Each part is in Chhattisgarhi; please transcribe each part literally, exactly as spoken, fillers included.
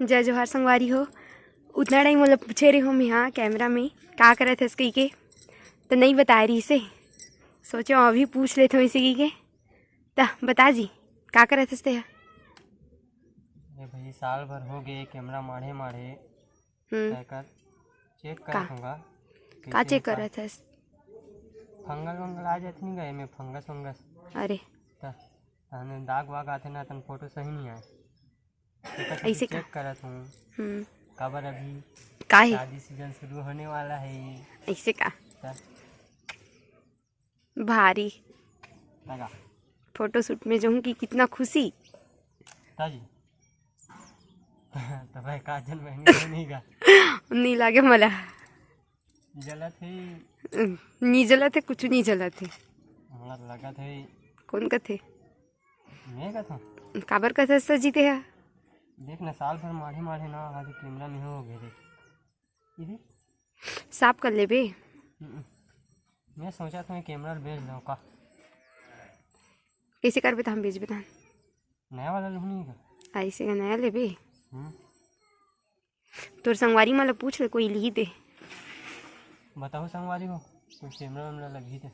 जय जोहार संगवारी हो। उतना टाइम मोला पूछे रहे हो मैं, हाँ, कैमरा में का करत हस कहिके, तो नहीं बताए रहिसे। सोचो अभी पूछ लेते हो इसे कहिके। त बता जी, का करत हस ते हा? अरे भाई, साल भर हो गए कैमरा माढ़े माढ़े। हम्म। एकर चेक का? करत हूँगा। का चेक करत हस? फंगल वंगल आ जात नहीं गए में, फंगस वंगस। अरे त तहने दाग वाग आथे ना, तन फोटो सही नहीं आए। ऐसे का? चेक करत हूँ। हम्म। काबर अभी का है? शादी सीजन शुरू होने वाला है। ऐसे का? त भारी। तगा फोटोशूट में जाऊँ कि कितना खुशी। ताजी। तब काजल बहनी नहीं गा। नहीं लागे मला। जलत है। नहीं जलत है, कुछ नहीं जलत है। हमरा तो लगत है। कौन कथे? मैं कथा। काबर कथे सर जी ते हा? देख ना, साल भर माढ़े माढ़े ना, आज कैमरा में हो गए रे। ये देख। साफ कर लेबे। हम्म। मैं सोचा था मैं कैमरा बेच दूँ का। कैसे करबे त हम बेचबे तहन? नया वाला लूँ नहीं का। ऐसे का नया लेबे। हम्म। तोर संगवारी मन ल पूछ ले, कोई लिही ते। बताओ संगवारी हो, कोई कैमरा वैमरा लगही ते।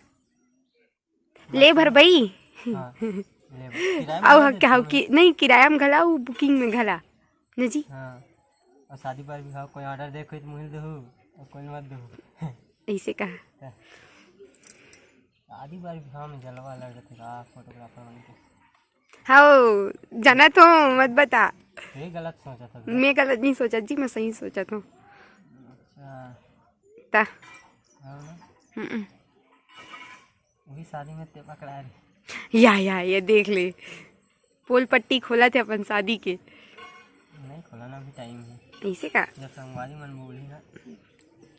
ले भर बई। हाँ, ले बस। किराया में अउ ले हम लेते क्या हो हैं। कि नहीं, किराया में घला, उ बुकिंग में घला। न जी? हाँ। और शादी बार भी हाँ, कोई ऑर्डर दे, कोई तो मुहिल दहू, और कोई मत दहू। ऐसे का? शादी बार भी हाँ में जलवा लगत है का फोटोग्राफर बन के। हाओ, जाना तो मत बता। ये गलत सोचा था। मैं गलत नहीं सोचा जी, मैं सही सोचा था। अच्छा। ता हाँ ना। हम्म। वही शादी में ते पकड़ा रही। या या ये देख ले, पोल पट्टी खोला थे अपन शादी के। नहीं खोला ना, अभी टाइम है। ऐसे का? जब संगवारी मन बोली ना,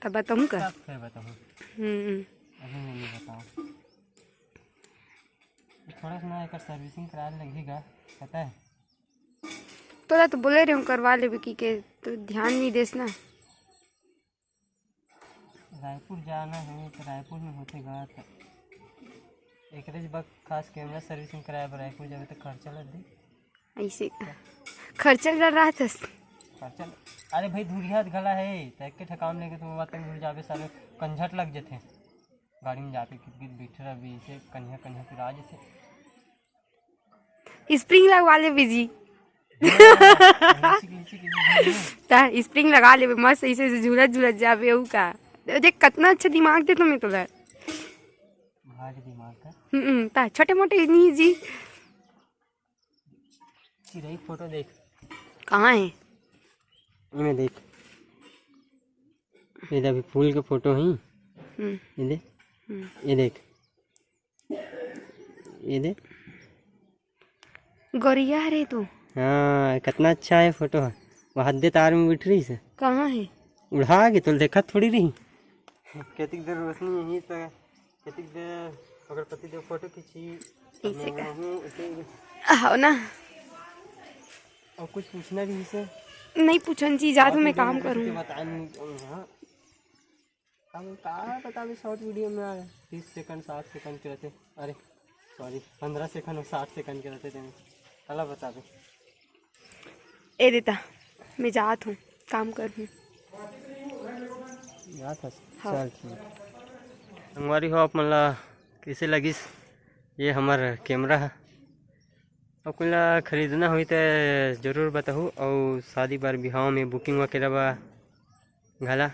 तब बताऊँ का? तब फिर बताऊँ। हम्म। अभी मैं नहीं बताऊँ। थोड़ा सा ना एक सर्विसिंग करा लगेगा, पता है। तोला तो बोले रहे हूँ करवा लेबे की के, तो ध्यान नहीं देस ना। रायपुर जाना है तो रायपुर में होते गा तो एकरे बर खास कैमरा सर्विसिंग कराए बर रायपुर जावे तो खर्चा लग दे। ऐसे का? खर्चा ल रहत हस। खर्चा ल-, अरे भाई, दूरिया घला है तो एक ठा काम लेके तुम वतन घुर जावे, साले कंझट लग जथे गाड़ी में जाके, कितकित बैठ रहा भी से कन्या कन्या पिरा जथे। स्प्रिंग लगवा लेबे जी। ता स्प्रिंग लगा लेबे, मस्त ऐसे ऐसे झूलत झूलत जाबे। ऊ का देख, कितना अच्छा दिमाग दे तुम्हें तोला। भारी दिमाग का। हम्म, ता छोटे मोटे नहीं जी। चिरई फोटो देख। कहाँ है? ये देख, ये दे अभी फूल के फोटो है। हम्म, ये दे, हम्म। ये देख, ये दे। गोरिया रे तू। हाँ, कितना अच्छा है फोटो है। वो हद्दे तार में बैठ रही से। कहाँ है? उड़ा के तो देखा थोड़ी रही। केतिक देर रोशनी यही तो, केतिक देर अगरबत्ती दे फोटो खींची। ऐसे का? हूँ, ऐसे ही। हो ना। और कुछ पूछना भी इसे। नहीं पूछन जी, जा तो मैं Short काम video में करूँ। कुछ बताया नहीं, हाँ। अब का बतावे, शॉर्ट वीडियो में यार तीस सेकंड, सात सेकंड के रहते, अरे सॉरी, पंद्रह सेकंड और साठ सेकंड के रहते थे। चला बतावे। ए देता, मैं जात हूँ, काम कर हूँ। याद है। हाँ। चल ठीक। संगवारी हो, आप मन ला कैसे लगिस ये हमर कैमरा है? अब कोई ला खरीदना होई तो जरूर बताहू। और शादी बार बिहाव में बुकिंग वगैरह बा घला।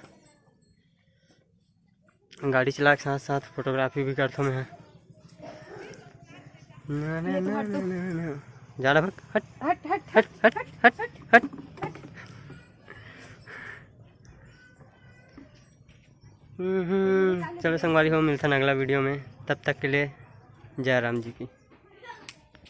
गाड़ी चला के साथ साथ फोटोग्राफी भी करथो मैं। ना, ना, ना, ना, ना, ना। जा रहा हट। हट हट हट हट हट हट हट। हम्म, चलो संगवारी हो, मिलथन अगला वीडियो में, तब तक के लिए जय राम जी की।